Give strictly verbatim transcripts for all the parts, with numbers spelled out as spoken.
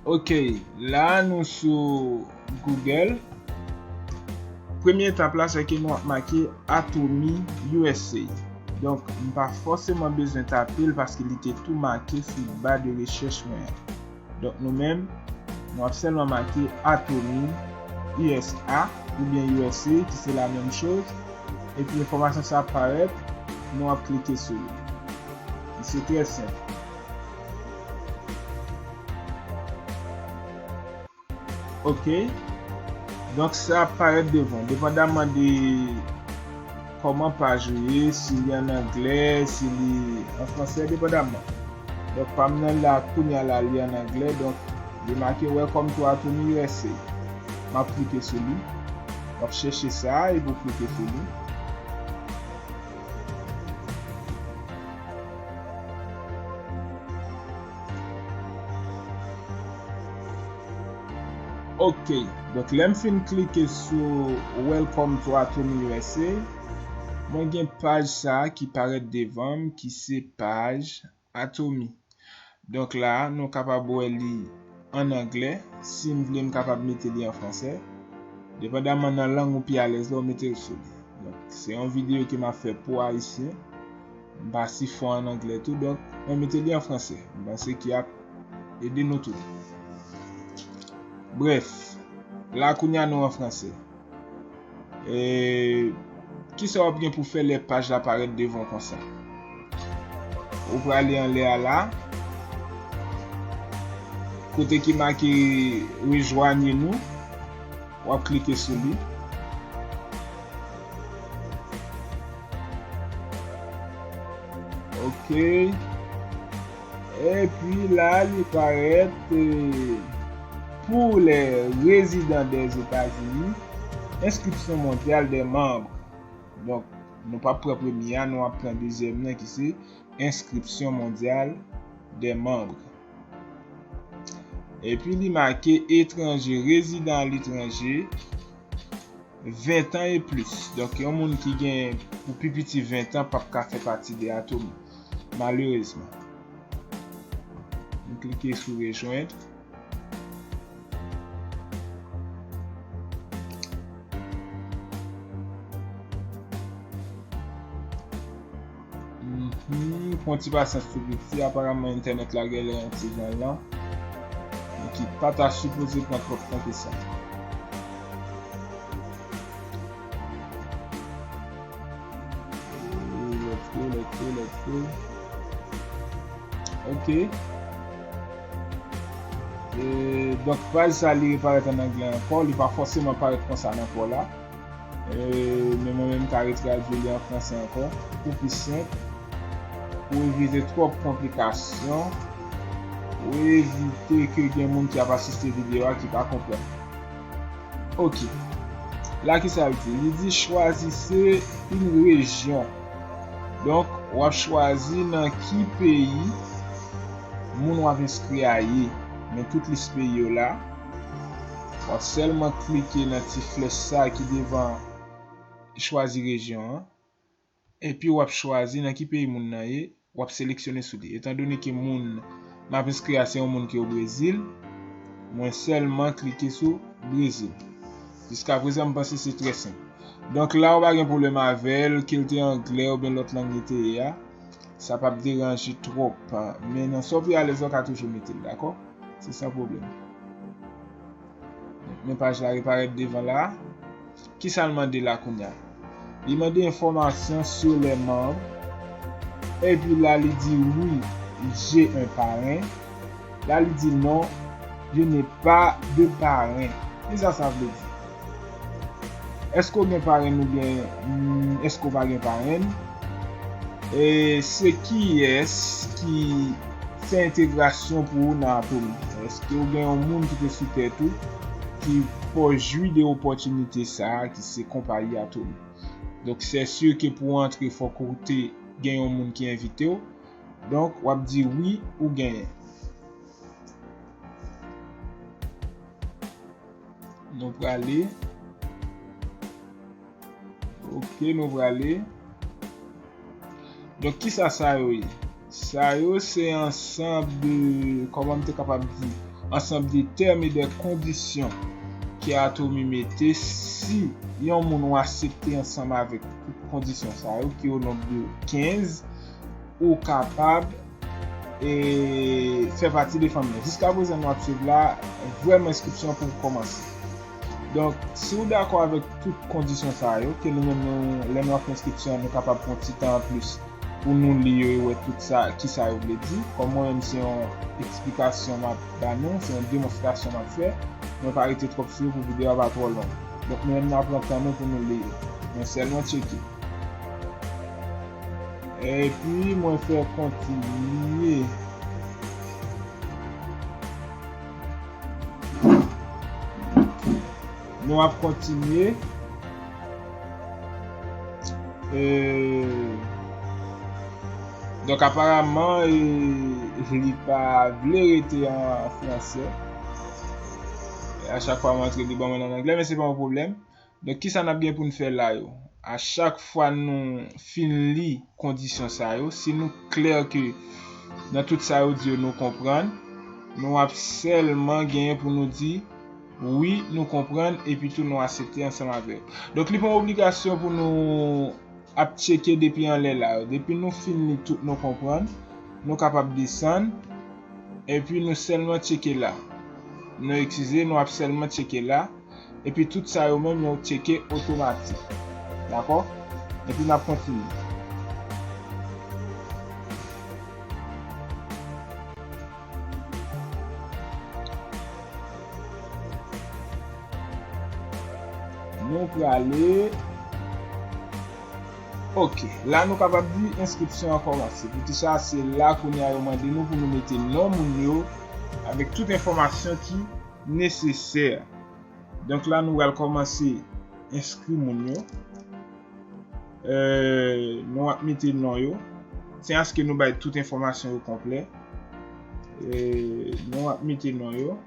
Ok, la nou sou Google. Premye etap la, se ke nou ap make Atomy U S A. Donk, m pa fòseman bezwen tape l paske li te tou make sou ba de rechèch mwen an. Donk, nou menm, nou ap sèlman make Atomy U S A oubyen U S A, ki se la menm choz. Epi enfòmasyon sa ap parèt, nou ap klike sou li. Se trè senp. Ok. Donk, sa ap parèt devan, depandaman de kòman paj ou ye, si li an anglè, si li an fransè, depandaman. Donk, pa m nan la, kounye a la, li an anglè, donk, li make Welcome to Atomy U S A. M ap klike sou li. M ap chèche sa, epi w klike sou li. Ok, donk lè m fin klike sou Welcome to Atomy U S A, mwen gen paj sa a ki parèt devan m, ki se paj Atomy. Donk la, nou kapab wè li an anglè, si m vle m kapab mete li an fransè. Depandaman nan lang ou pi alèz la, ou mete l sou li. Donk, se yon videyo ke m ap fè pou Ayisyen. M pa si fò an anglè tou, donk, mwen mete li an fransè. M panse ki ap ede nou tout. Brèf, la kounye a nou an fransè. E, kisa w ap gen pou fè lè paj la parèt devan konsa? Ou prale anlè a la, kote ki make Rejoignez-nous, w ap klike sou li. Ok. Epi la, li parèt, eh, pour les résidents des États-Unis, inscription mondiale des membres. Donk, nou p ap pran premye a, nou ap pran dezyèm nan ki se inscription mondiale des membres. Epi li make étranger, résident à l'étranger, ven tan e plis. Donk, yon moun ki gen pou pi piti ven tan p ap ka fè pati de Atomy, malerezman. M klike sou rejwenn. Mhm, pran ti pasyans tou piti, aparaman entènèt la genlè yon ti jan lan. Men ki pa ta sipoze pran twòp tan ke sa. Let's go, let's go, let's go. Ok. E, donk, paj sa li reparèt an anglè ankò, li pa fòseman parèt konsa nan pa w la. E, men mwen menm m ka retradui li an fransè ankò, pou pi senp, pou evite twòp konplikasyon, pou evite ke gen moun ki ap asiste videyo a ki pa konprann. Ok. La, kisa l di? Li di, choisissez une région. Donk, w ap chwazi nan ki peyi moun w ap enskri a ye. Men tout lis peyi yo la. W ap sèlman klike nan ti flèch sa ki devan chwazi rejyon an. Epi w ap chwazi nan ki peyi moun nan ye, w ap seleksyone sou li. Etandone ke moun m ap enskri a se yon moun ki o Brezil, mwen sèlman klike sou Brezil. Jiskaprezan, m panse se trè senp. Donk la, ou pa gen pwoblèm avè l, ke l te anglè oubyen lòt lang li te ye a. Sa p ap deranje twòp. Men nan sa w pi alèz la, w ka toujou mete l, dakò? Se san pwoblèm. Men paj la reparèt devan la. Kisa l mande la kounye a? Li mande information sur les membres. Epi la, li di, oui, j'ai un parrain. La, li di, non, je n'ai pas de parrain. Kisa sa vle di? Èske w gen parenn oubyen, mm, èske w pa gen parenn? E se kiyès ki fè entegrasyon pou ou nan Atomy? Èske w gen yon moun ki te sou tèt ou ki fè w jwi de opòtinite sa a ki se konpayi Atomy? Donk, se si ke pou w antre, fòk ou te gen yon moun ki envite w. Donk, w ap di wi ou genyen. Nou prale. Ok, nou prale. Donk, kisa sa yo ye? Sa yo se ansanm de, kòman m te kapab di, ansanm de tèm e de kondisyon ke Atomy mete. Si yon moun ou aksepte ansanm avèk tout kondisyon sa yo, ki o nonb de kenz, ou kapab e fè pati de fanmi an. Jiska prezan nou ap swiv la, vrèman enskripsyon an poko kòmanse. Donk, si w dakò avèk tout kondisyon sa yo, ke nou menm nou, lè nou ap fè enskripsyon an, nou kapab pran ti tan anplis pou nou li yo e wè tout sa, kisa yo vle di. Kòm mwen menm, se yon eksplikasyon m ap ba nou, se yon demonstrasyon m ap fè. Mwen pa rete twòp sou yo pou videyo a pa twò long. Donk, nou menm n ap pran tan nou pou nou li yo. Men sèlman tcheke. Epi mwen fè kontinye. Nou ap kontinye. E, donk, aparaman, e, li pa vle rete an fransè. E a chak fwa mwen antre, li ban mwen an anglè, men se pa yon pwoblèm. Donk, kisa n ap gen pou n fè la yo? A chak fwa nou fin li kondisyon sa yo, si nou klè ke nan tout sa yo di yo nou konprann, nou ap sèlman genyen pou nou di, wi, nou konprann, epi tou nou aksepte ansanm avè yo. Donk, li pa yon obligasyon pou nou ap tcheke depi anlè la yo. Depi nou fin li tout, nou konprann, nou kapab desann, epi nou sèlman tcheke la. Nou eskize, nou ap sèlman tcheke la. Epi tout sa yo menm yo tcheke otomatik. Dakò? Epi n ap kontinye. Nou prale. Ok, la nou kapab di enskripsyon an kòmanse. Poukisa se la kounye a yo mande nou pou nou mete non moun yo avèk tout enfòmasyon ki nesesè. Donk la nou pral kòmanse enskri moun yo. Euh, nou ap mete non yo. Tyen aske nou bay tout enfòmasyon yo konplè. Euh, nou ap mete non yo.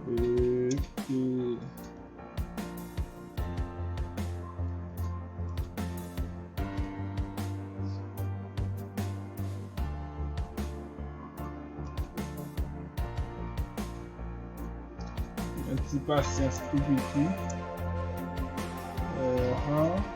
Ok. Yon ti pasyans tou piti. Ahan.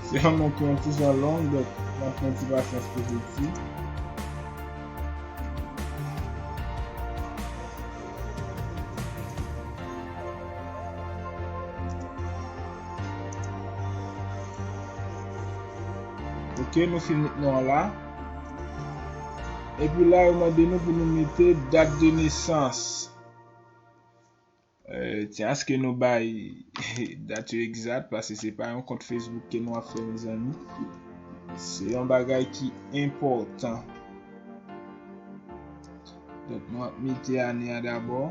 Se yon non ki yon ti jan long, donk, n ap pran ti pasyans pou piti. Ok, nou fin met non an la. Epi la, yo mande nou pou nou mete dat de nesans. Euh, tyen aske nou bay dat yo egzat, paske se pa yon kont Facebook ke nou ap fè, mezanmi. Se yon bagay ki enpòtan. Donk, nou ap mete ane a dabò.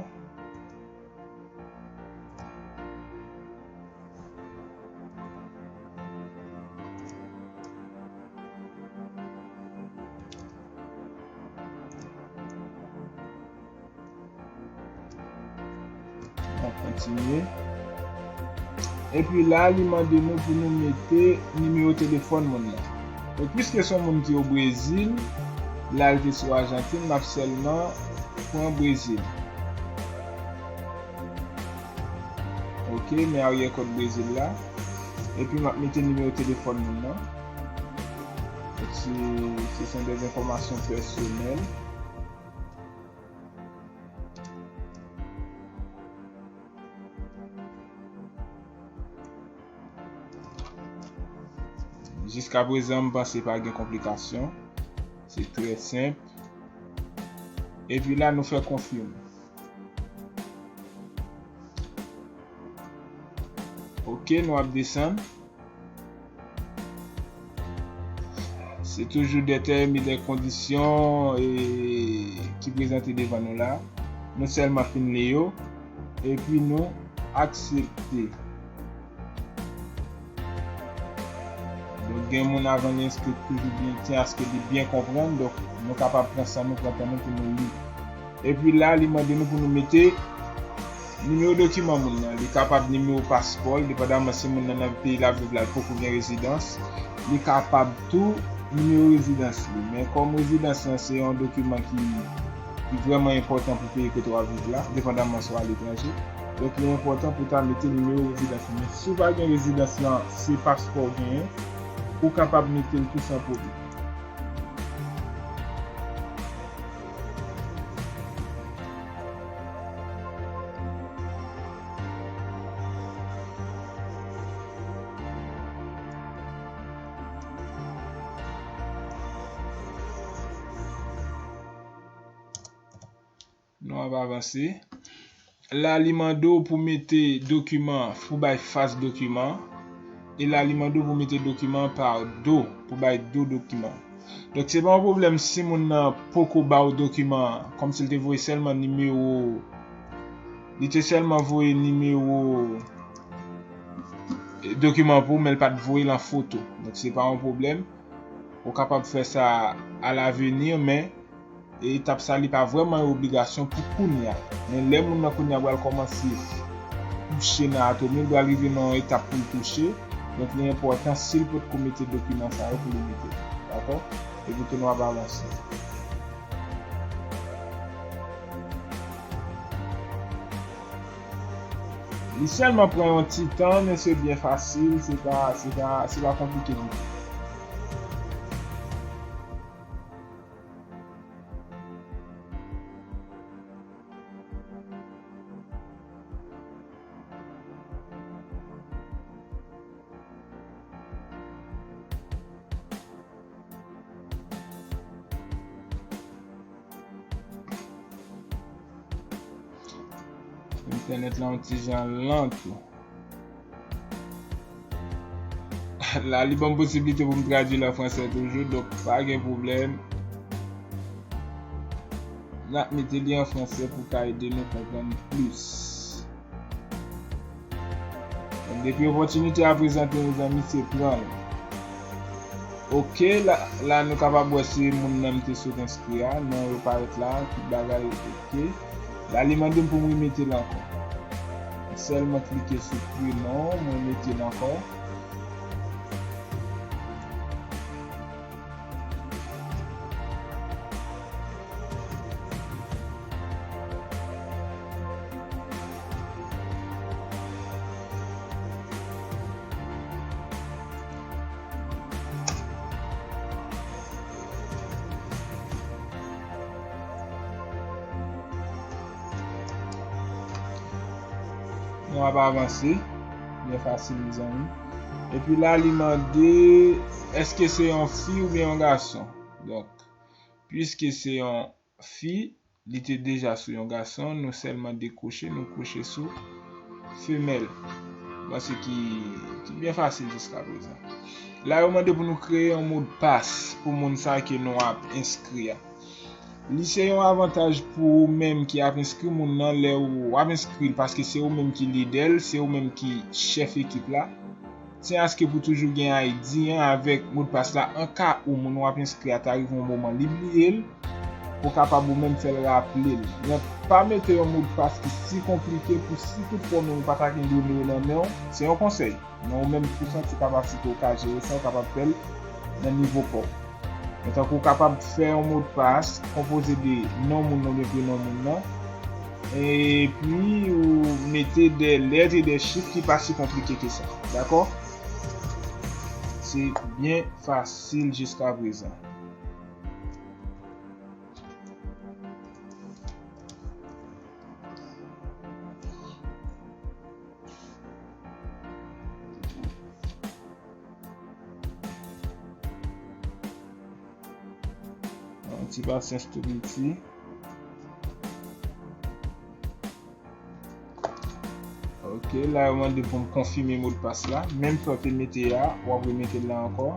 N ap kontinye. Epi la, li mande nou pou nou mete nimewo telefòn moun nan. Donk, piske se yon moun ki o Brezil, la li te sou Ajantin, m ap sèlman pran Brezil. Ok, men aryè kòd Brezil la. Epi m ap mete nimewo telefòn moun nan. Donk, se, se sont des informations personnelles. Jiska prezan, m panse pa gen konplikasyon. Se trè senp. Epi la, nou fè konfime. Ok, nou ap desann. Se toujou de tèm e de kondisyon, e, ki prezante devan nou la. Nou sèlman fin li yo. Epi nou aksepte. Donk, gen moun avan li enskri toujou byen, tyen aske li byen konprann. Donk, nou kapab pran san nou, pran tan nou pou nou li. Epi la, li mande nou pou nou mete nimewo dokiman moun nan. Li kapab nimewo paspò l, depandaman si moun nan nan peyi l ap viv la, li poko gen rezidans. Li kapab tou nimewo rezidans li. Men kòm rezidans lan se yon dokiman ki, ki vrèman enpòtan pou peyi kote w ap viv la, depandaman si w aletranje. Donk, li enpòtan pou w ta mete nimewo rezidans ou. Men si w pa gen rezidans lan, se paspò w genyen, ou kapab mete l tou san pwoblèm. Nou ap avanse. La, li mande w pou mete dokiman, pou bay fas dokiman. E la, li mande w pou mete dokiman pa do, pou bay do dokiman. Donk, se pa yon pwoblèm si moun nan poko ba w dokiman, kòmsi l te voye sèlman nimewo, li te sèlman voye nimewo, e, dokiman pou ou, men l pa t voye l an foto. Donk, se pa yon pwoblèm. Ou kapab fè sa alaveni, men e etap sa, li pa vrèman yon obligasyon pou kounye a. Men lè moun nan kounye a pral kòmanse touche nan Atomy, li pral rive nan yon etap pou l touche. Donk, li enpòtan, si l potko mete dokiman sa yo, pou li mete. Dakò? Epi tou nou ap avanse. Li sèlman pran yon ti tan, men se byen fasil, se pa, se pa, se pa konplike ditou. Entènèt la yon ti jan lan tou. La, li ban m posiblite pou m tradui l an fransè toujou, donk pa gen pwoblèm. N ap mete li an fransè pou ka ede nou konprann plis. Donk, depi opòtinite a prezante, mezanmi, se pran l. Oke, la, la nou kapab wè se moun nan m te sot enskri a, non yo parèt la, tout bagay oke. La, li mande m pou m remete l ankò. Sèlman klike sou prenon, mwen mete l ankò. Nou ap avanse. Byen fasil, mezanmi. Epi la, li mande, èske se yon fi oubyen yon gason? Donk, piske se yon fi, li te deja sou yon gason, nou sèlman dekwoche, nou kwoche sou femèl. Bon, se ki, ki byen fasil jiska prezan. La, yo mande pou nou kreye yon modpas pou moun sa ke nou ap enskri a. Li se yon avantaj pou ou menm ki ap enskri moun nan lè ou ap enskri l, paske se ou menm ki lidè l, se ou menm ki chèf ekip la. Tyen aske pou toujou gen I D an avèk modpas la, an ka ou moun w ap enskri a ta rive yon moman li bliye l, ou kapab ou menm fè l raple l. Men pa mete yon modpas ki si konplike pou si tout fwa ou menm ou pa ta gen done yo nan men w, se yon konsèy. Men ou menm pou santi kapasite w ka jere sa, ou kapab fè l nan nivo pa w. Men tankou ou kapab fè yon modpas konpoze de non moun nan oubyen prenon moun nan, epi ou mete de lèt e de chif ki pa si konplike ke sa. Dakò? Se byen fasil jiska prezan. Yon ti pasyans tou piti. Ok, la yo mande pou m konfime modpas la. Menm sa w te mete a, w ap remete l la ankò.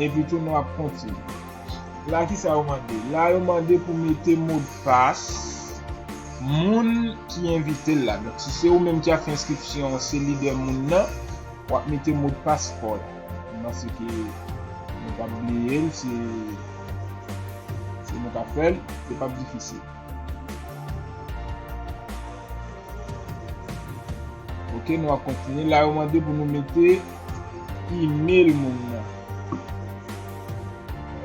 Epi tou nou ap kontinye. La, kisa yo mande? La, yo mande pou mete modpas moun ki envite l la. Donk, si se ou menm ki ap fè enskripsyon, se lidè moun nan, w ap mete modpas pa w la. Mwen panse ke nou p ap bliye l, si, si nou ka fè l, se p ap difisil. Ok, nou ap kontinye. La, yo mande pou nou mete imèl moun nan.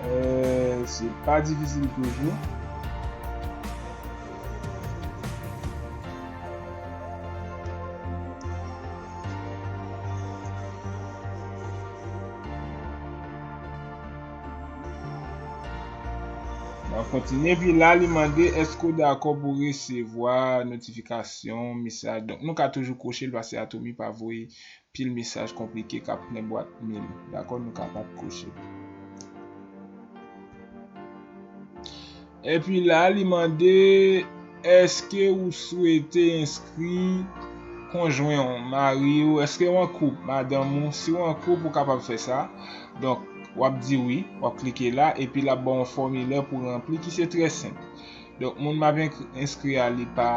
Euh, se pa difisil toujou. N ap kontinye, epi la, li mande, èske w dakò pou resevwa notifikasyon, mesaj? Donk, nou ka toujou kwoche l, paske Atomy pa voye pil mesaj konplike k ap plen bwat mil. Dakò, nou kapab kwoche l. Epi la, li mande, èske ou swete enskri konjwen w, mari w, èske w an koup, madanm ou? Si w an koup, ou kapab fè sa. Donk, w ap di wi, w ap klike la, epi l ap ba w yon fòmilè pou ranpli ki se trè senp. Donk, moun m ap enk-, enskri a, li pa,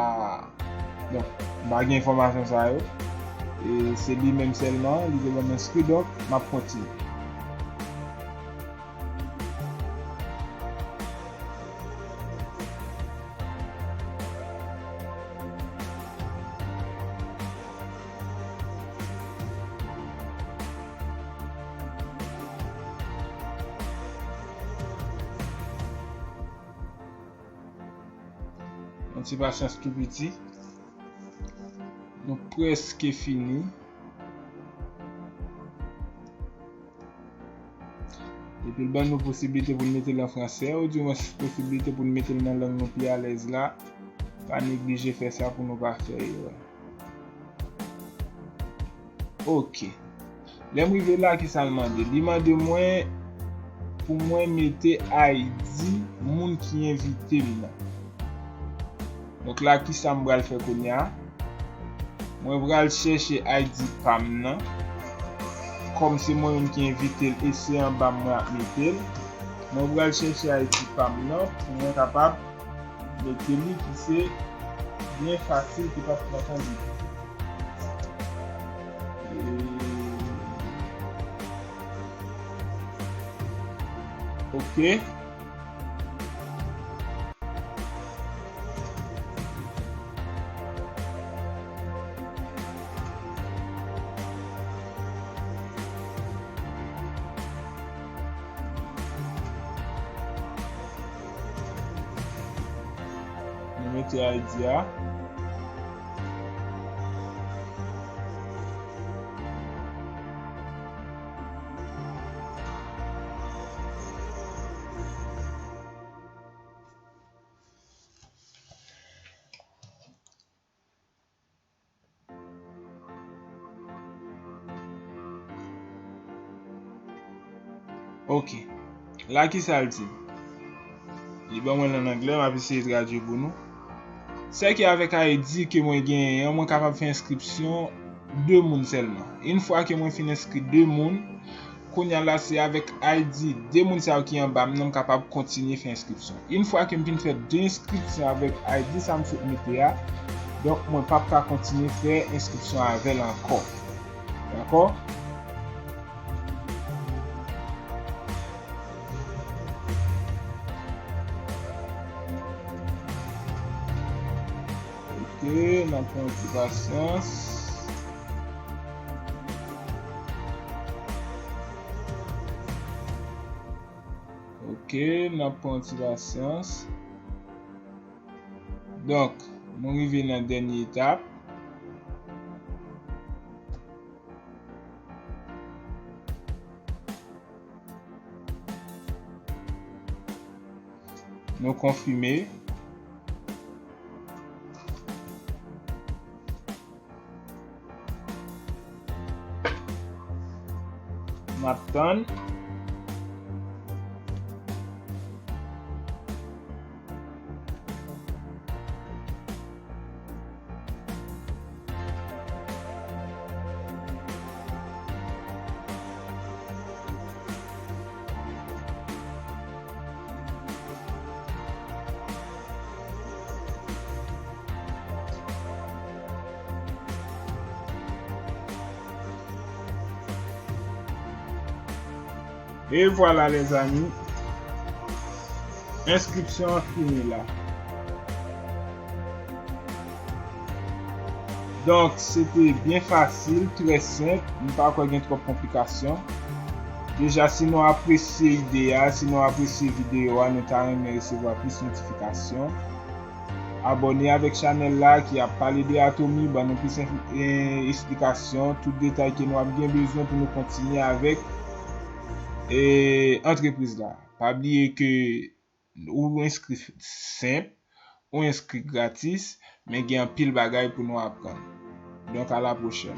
donk, m pa gen enfòmasyon sa yo. E se li menm sèlman, li te ban m enskri, donk, m ap kontinye. Yon ti pasyans tou piti. Nou prèske fini. Epi l ban nou posiblite pou n mete l an fransè, oudimwens posiblite pou n mete l nan lang nou pi alèz la. Pa neglije fè sa pou nou pa fè erè. Ok. Lè m rive la, kisa l mande? Li mande mwen pou mwen mete I D moun ki envite m nan. Donk la, kisa m pral fè kounye a? Mwen pral chèche I D pa m nan. Kòm se mwen menm ki envite l e se anba mwen ap mete l, mwen pral chèche I D pa m nan pou mwen kapab mete li ki se byen fasil, ki pa t pran tan ditou. E, ok. Nou mete I D a. Ok. La, kisa l di? Li ban mwen l an anglè, m ap eseye tradui pou nou. Sèke avèk I D ke mwen genyen an, mwen kapab fè enskripsyon de moun sèlman. Yon fwa ke mwen fin enskri de moun, kounye a la, se avèk I D de moun sa yo ki anba m nan, m kapab kontinye fè enskripsyon. Yon fwa ke m fin fè de enskripsyon avèk I D sa m sot mete a, donk mwen p ap ka kontinye fè enskripsyon avè l ankò. Dakò? Ok, n ap pran yon ti pasyans. Ok, n ap pran yon ti pasyans. Donk, nou rive nan dènye etap. Nou konfime. M ap tann. E vwala, lèzanmi, enskripsyon an fini la. Donk, se te byen fasil, trè senp, m pa kwè gen twòp konplikasyon. Deja, si nou apresye ide a, si nou apresye videyo a, nou ta renmen resevwa plis notifikasyon. Abòne avèk chanèl la ki ap pale de Atomy, ban nou plis enf- e, esplikasyon, tout detay ke nou ap gen bezwen pou nou kontinye avèk e, antrepriz la. Pa bliye ke ou enskri senp, ou enskri gratis, men gen anpil bagay pou nou aprann. Donk, a la pwochèn.